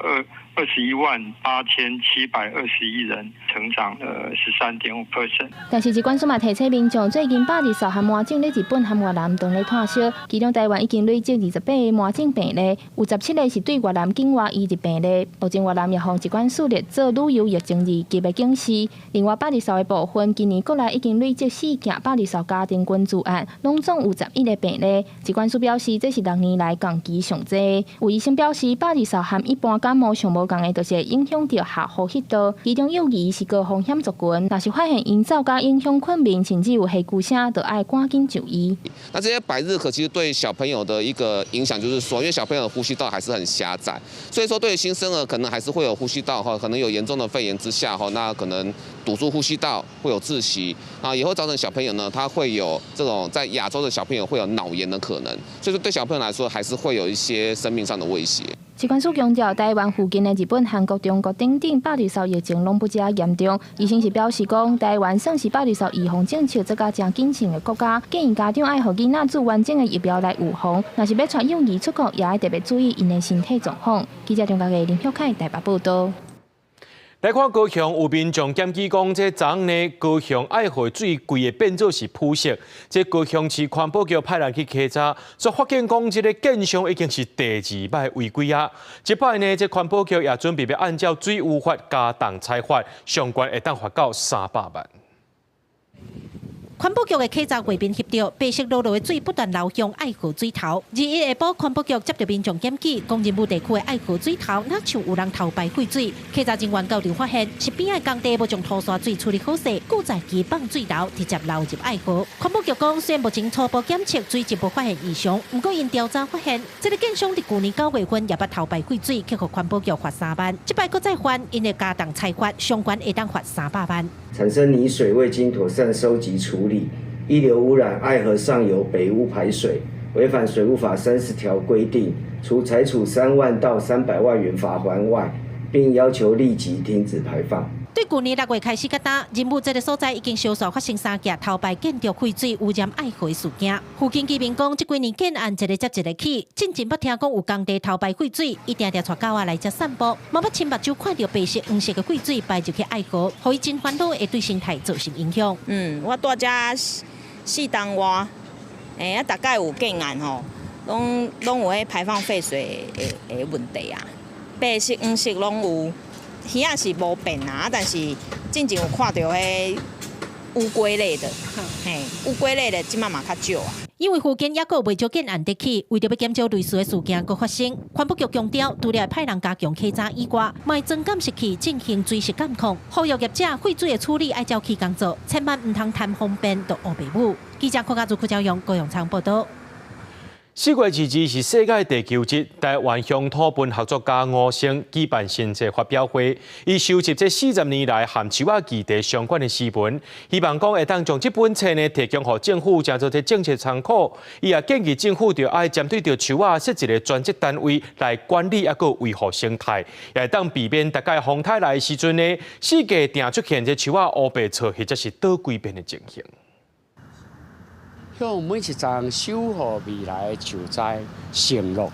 218,721人，成長了13.5%。但是疾管署嘛提醒民眾，最近百日嗽和麻疹佇日本和越南當咧湠燒，其中台灣已經累積28個麻疹病例，有17個是對越南境外移入病例。目前越南也予疾管署列做旅遊疫情二級的警示。另外，百日嗽的部分，今年國內已經累積四件百日嗽家庭群聚案，攏總有11個病例。疾管署表示，這是6年來同期上濟。有醫生表示，百日嗽和一般感冒上無仝的，就是會影響著下呼吸道，其中幼兒是高風險族群，若是發現𪜶走甲影響睏眠，甚至有氣龜聲，就愛趕緊就醫。那這些百日咳其實對小朋友的一個影響，就是說，因為小朋友的呼吸道還是很狹窄，所以說對新生兒可能還是會有呼吸道哈，可能有嚴重的肺炎之下哈，那可能堵住呼吸道會有窒息啊，也會造成小朋友呢，他會有這種在亞洲的小朋友會有腦炎的可能，所以說對小朋友來說還是會有一些生命上的威脅。疾管署強調，台灣附近的日本、韓國、中國等等百日嗽疫情攏不遮嚴重。醫生是表示講，台灣算是百日嗽預防政策做甲誠謹慎的國家，建議家長愛予囡仔注完整的疫苗來預防。若是欲帶幼兒出國，也愛特別注意𪜶的身體狀況。記者張家傑、林旭凱台北報道。來看高雄有民眾檢舉講，這昨昏呢高雄愛河水規个變做是膚色。這高雄市環保局派人去稽查，煞發現講這个建商已經是第二擺違規啊。這擺呢，這環保局也準備欲按照水污法加重裁罰，上懸會當罰到300萬。環保局的稽查畫面翕著，白色漉漉的水不斷流向愛河水頭。21下晡，環保局接著民眾檢舉，講仁武地區的愛河水頭，若像有人偷排廢水。稽查人員到場發現，是邊仔工地無將塗沙水處理好勢，閣在機放水流，直接流入愛河。環保局講，雖然目前初步檢測水質無發現異常，毋過𪜶調查發現，這个建商佇舊年9月份也捌偷排廢水，去予環保局罰3萬。這擺閣再犯，𪜶會加重裁罰，上懸會當罰300萬。產生泥水未經妥善收集處理，溢流污染愛河上游北屋排水，違反水務法30條規定，除裁處3萬到300萬元罰鍰外，並要求立即停止排放。對舊年6月開始到今，仁武這个所在已經相續發生三件偷排建築廢水污染愛河的事件。附近居民講，這幾年建案一个接一个起，進前捌聽講有工地偷排廢水，伊定定帶狗仔來遮散步，嘛捌親目睭看著白色、黃色的廢水排入去愛河，予伊真煩惱會對生態造成影響。嗯，我蹛遮4冬外，欸，啊，逐擺有建案吼，攏攏有彼排放廢水的問題啊，白色、黃色攏有。魚仔是無變啊，但是進前有看著彼烏龜類的，嘿，烏龜類的這馬嘛較少啊。因為附近猶閣有袂少建案佇起，為著欲減少類似的事件閣發生，環保局強調，除了派人加強稽查以外，嘛會裝監視器進行追實監控，呼籲業者廢水的處理愛照起工做，千萬毋通貪方便就烏白舞。記者柯家祖、柯昭勇、高永昌報道。4月22是世界地球日，台灣鄉土文學作家吳勝舉辦新冊發表會，伊收集這40年來和樹仔議題相關的詩文，希望講會當將這本冊呢提供予政府，成做這政策參考。伊也建議政府著愛針對著樹仔設一个專職單位來管理抑閣維護生態，也會當避免逐擺風颱來的時陣呢，四界定出現這樹仔烏白錯或者是倒規片的情形。向每一叢守護未來的樹栽承諾，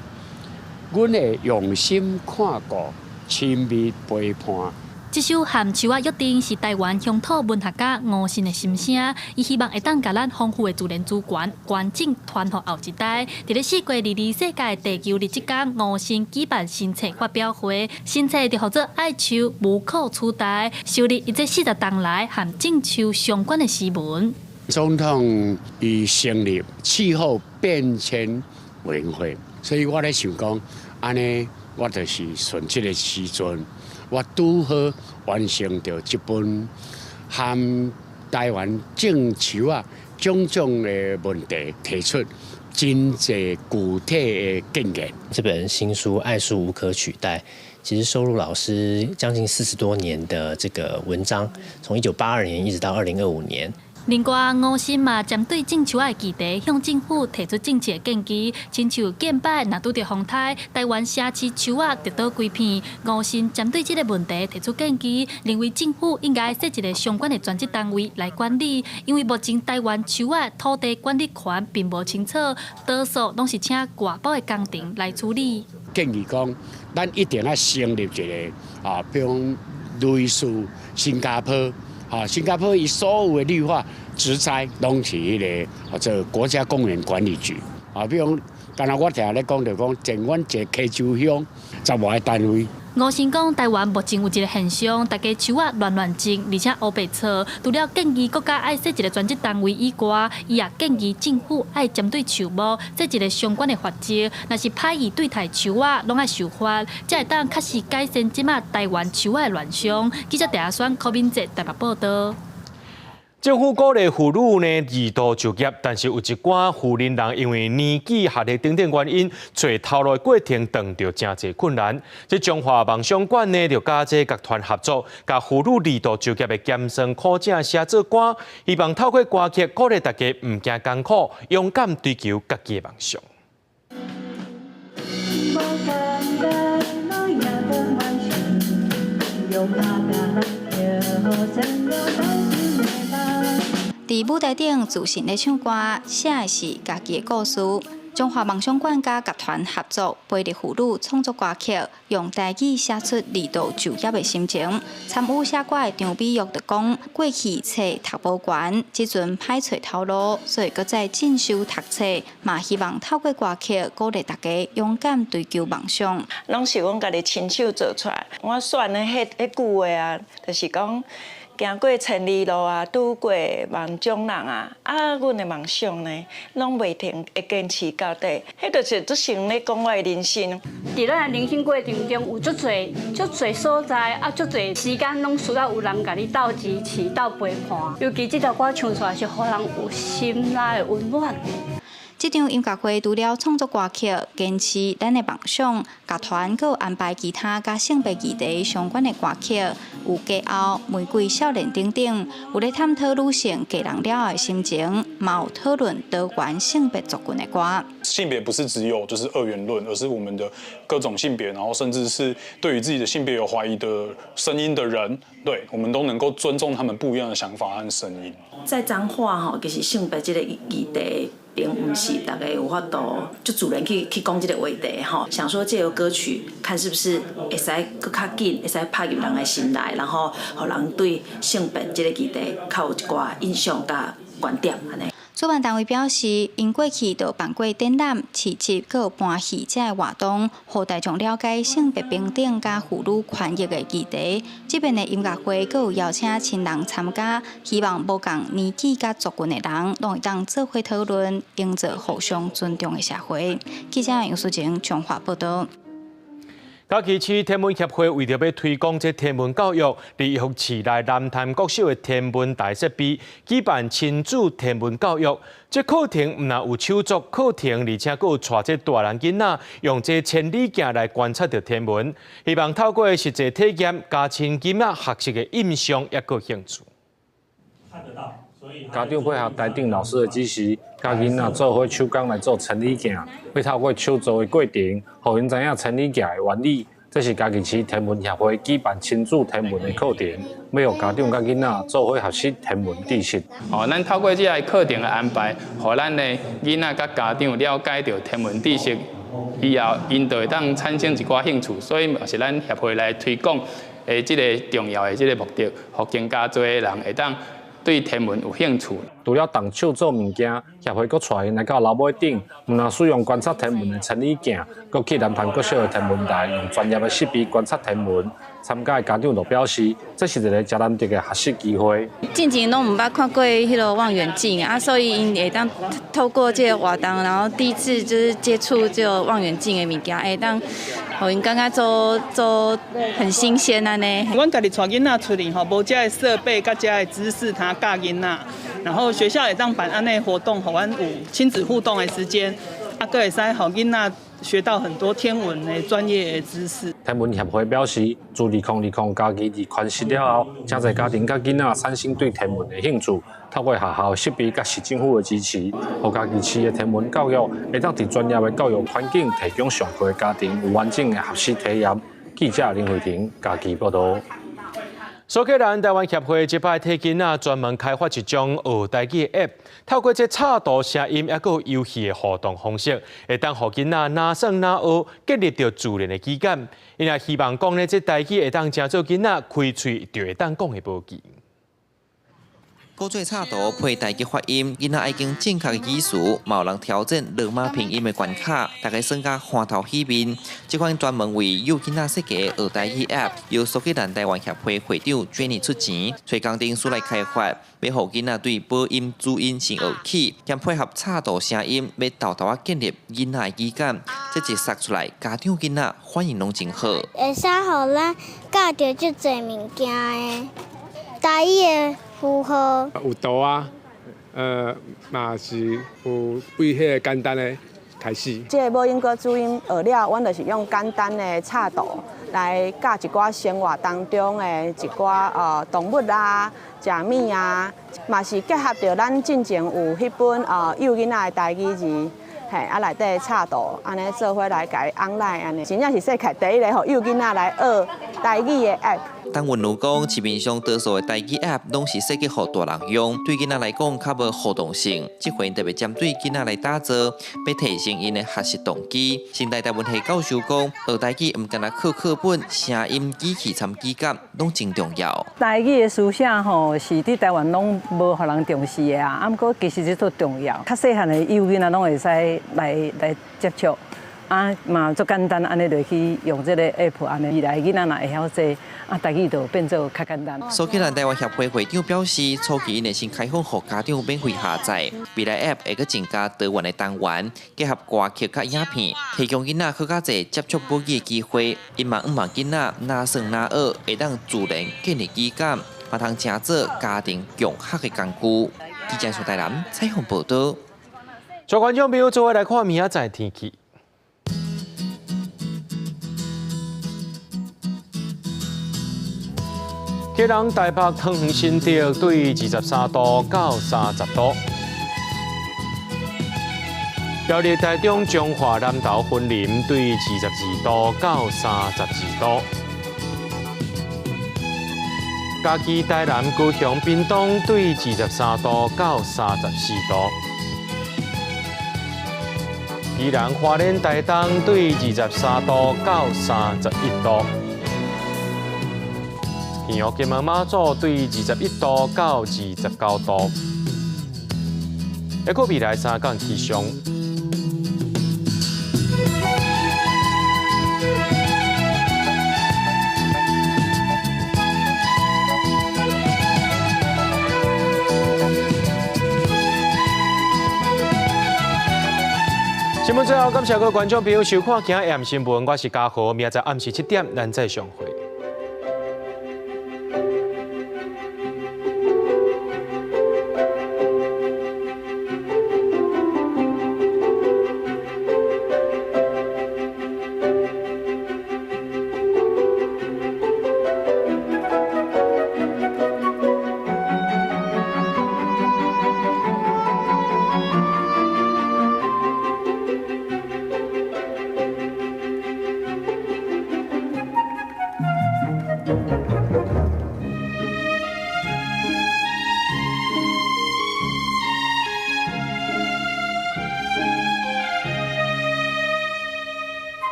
阮會用心看顧，親密陪伴。這首和樹仔約定是台灣鄉土文學家吳信的心聲，伊希望會當共咱豐富的自然資源完整傳予後一代。佇咧4月22世界地球日這工，吳信舉辦新冊發表會，新冊就號做《愛樹無可取代》，收錄伊這40冬來和種樹相關的詩文。總統伊成立氣候變遷委員會，所以我咧想講，按呢我就是順這个時陣，我拄好完成著這本和台灣種樹仔種種的問題，提出真濟具體的建議。這本新書《愛樹無可取代》，其實收錄老師將近40多年的這個文章，從1982年一直到2025年。另外，吳信嘛針對種樹仔的議題，向政府提出政策建議，親像近擺若拄著風颱，台灣城市樹仔就倒規片。吳信針對這个問題提出建議，認為政府應該設一个相關的專職單位來管理，因為目前台灣樹仔土地管理權並無清楚，多數攏是請外包的工程來處理。建議講，咱一定愛成立一个啊，比如講類似新加坡。啊，新加坡伊所有的綠化植栽攏是彼个或者國家公園管理局。啊，比如講，敢若我定咧講，就講，全阮一个溪州鄉10外个單位。吳信講，台灣目前有一个現象，大家樹仔亂亂種，而且烏白錯。除了建議國家愛設一个專職單位以外，伊也建議政府愛針對樹木設一个相關的法則，若是歹意對待樹仔，攏愛受罰，才會當確實改善這馬台灣樹仔的亂象。記者鄭阿選、柯敏哲台北報道。政府鼓勵婦女呢二度就業，但是有一寡婦齡人因為年紀、學歷等等原因，揣頭路的過程遇著誠濟困難。這彰化夢想館呢，就佮這樂團合作，共婦女二度就業的鹹酸苦汫寫做歌，希望透過歌曲鼓勵大家毋驚艱苦，勇敢追求家己的夢想。無簡單。用打拼籃球，閃亮台灣的夢。佇舞台頂自信咧唱歌，寫的是家己的故事。中華夢想館佮樂團合作，陪著婦女創作歌曲，用台語寫出離島就業的心情。參與寫歌的張美玉就講，過去冊讀無懸，這陣歹揣頭路，所以閣再進修讀冊，嘛希望透過歌曲鼓勵大家勇敢追求夢想。攏是阮家己親手做出來。我選的彼彼句話啊，就是講行過千里路啊，拄過萬種人啊，啊，阮的夢想呢，攏袂停，會堅持到底。彼就是足像咧講我的人生。佇咱的人生過程中，有足濟足濟所在，啊，足濟時間，攏需要有人共你鬥支持、鬥陪伴。尤其這條歌唱出來，是予人有心內的溫暖。這場音樂會除了創作歌曲、堅持咱的夢想，樂團閣有安排其他佮性別議題相關的歌曲，有家後、玫瑰少年等等，有咧探討女性嫁人了後的心情，嘛有討論多元性別族群的歌。性別不是只有就是二元論，而是我們的各種性別，然後甚至是對於自己的性別有懷疑的聲音的人，對，我們都能夠尊重他們不一樣的想法和聲音。在彰化吼，其實性別這個議題，並毋是逐家有法度就自然去講這個話題吼。想說藉由歌曲，看是不是會使閣較緊，會使拍入人的心內，然後予人對性別這個議題較有一寡印象佮觀點按呢。主辦單位表示，𪜶過去就辦過展覽、市集，閣有搬戲這个活動，予大眾了解性別平等佮婦女權益的議題。這擺的音樂會閣有邀請親人參加，希望無仝年紀佮族群的人，攏會當做伙討論，營造互相尊重的社會。記者楊淑晴彰化報導。嘉義市天文協會為著欲推廣這天文教育，佇逸福市內南潭國小的天文台設備舉辦親子天文教育。這課程毋但有手作課程，而且閣有帶這大人囡仔用這千里鏡來觀察著天文，希望透過實際體驗，加深囡仔學習的印象，抑閣興趣。家長配合台頂老師的指示，佮囡仔做伙手工來做千里鏡，欲透過手做的過程，予𪜶知影千里鏡的原理。這是嘉義市天文協會舉辦親子天文的課程，欲予家長佮囡仔做伙學習天文知識。哦，咱透過這个課程的安排，予咱的囡仔佮家長了解著天文知識以後，𪜶就會當產生一寡興趣，所以嘛是咱協會來推廣的這个重要的這个目的，予更加濟的人會當對天文有興趣。除了動手做物件，協會閣帶𪜶來到樓尾頂，毋但使用觀察天文的千里鏡，閣去南潭國小的天文台，用專業的設備觀察天文。參加的家長就表示，這是一个誠難得的學習機會。進前攏毋捌看過彼个望遠鏡啊，所以𪜶會當透過這个活動，然後第一次就是接觸這个望遠鏡的物件，會當予𪜶感覺做做很新鮮按呢。阮家己帶囡仔出去吼，無這个設備佮這个知識，通教囡仔。然後學校會當辦按呢活動，予阮有親子互動的時間，啊，閣會使予囡仔學到很多天文的專業的知識。天文協會表示，自2020嘉義日環食了後，誠濟家庭佮囡仔產生對天文的興趣。透過學校設備佮市政府的支持，予嘉義市的天文教育會當佇專業的教育環境提供上高的家庭有完整的學習體驗。記者林慧婷嘉義報導。蘇格蘭台灣協會這擺替囡仔專門開發一種學台語的 App，透過這插圖、聲音，抑閣有遊戲的互動方式，會當予囡仔若耍若學，建立著自然的語感。𪜶也希望講呢，這台語會當成做囡仔開喙就會當講的武器。古做插圖配台語發音，囡仔愛經正確的語詞，嘛有人挑戰羅馬拼音的關卡，大家耍甲歡頭喜面。這款專門為幼囡仔設計的學台語 App，由蘇格蘭台灣協會會長 Jenny 出錢，揣工程師來開發，欲予囡仔對母音、子音先學起，兼配合插圖聲音，欲沓沓仔建立囡仔的語感。這一釋出來，家長囡仔反應攏真好。會使予咱教著足濟物件的台語的符號。有圖啊，嘛是有對彼个簡單的開始。這个母音佮子音學了，阮就是用簡單的插圖來教一寡生活當中的一寡動物啊、食物啊，嘛是結合著咱進前有彼本幼囡仔的台語字。嘿，啊內底插圖，按呢做伙來共伊翁來按呢，真正是世界第一个予幼囡仔來學台語的 App。陳文如講，市面上多數的台語 App 攏是設計予大人用，對囡仔來講較無互動性。這回特別針對囡仔來打造，欲提升𪜶的學習動機。成大台文系教授講，學台語毋干焦靠課本、聲音、語氣參語感，攏真重要。台語的書寫吼，是佇台灣攏無予人重視的啊，啊，毋過其實這足重要。較細漢的幼囡仔攏會使來接觸。啊，嘛足簡單，按呢就去用這個 app，按呢未來囡仔若會曉這，啊，台語就變做較簡單。蘇格蘭台灣協會會長表示，初期𪜶會先開放予家長免費下載，未來 app 會閣增加多元的單元，結合歌曲佮影片，提供囡仔閣較濟接觸母語的機會。𪜶嘛向望囡仔若耍若學，會當自然建立語感，嘛通成做家庭共學的工具。記者蘇台南採訪報導。各位觀眾朋友，做伙來看明仔載天氣。基隆、台北、桃園、新竹對23度到30度。苗栗、台中、彰化、南投、雲林對22度到32度。嘉義、台南、高雄、屏東對23度到34度。宜蘭、花蓮、台東對23度到31度。屏東、金門、馬祖對21度到29度。一個未來三天氣象。新聞最後，感謝各位觀眾朋友收看今日 M 新聞，我是嘉豪，明仔載暗時7點，咱再相會。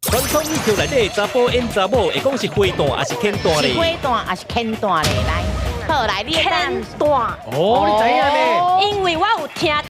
傳統戲曲內底查埔演查某，會講是花旦抑是牽旦咧？是花旦抑是牽旦咧？來，好來，你牽旦。哦，你知影呢？因為我有聽。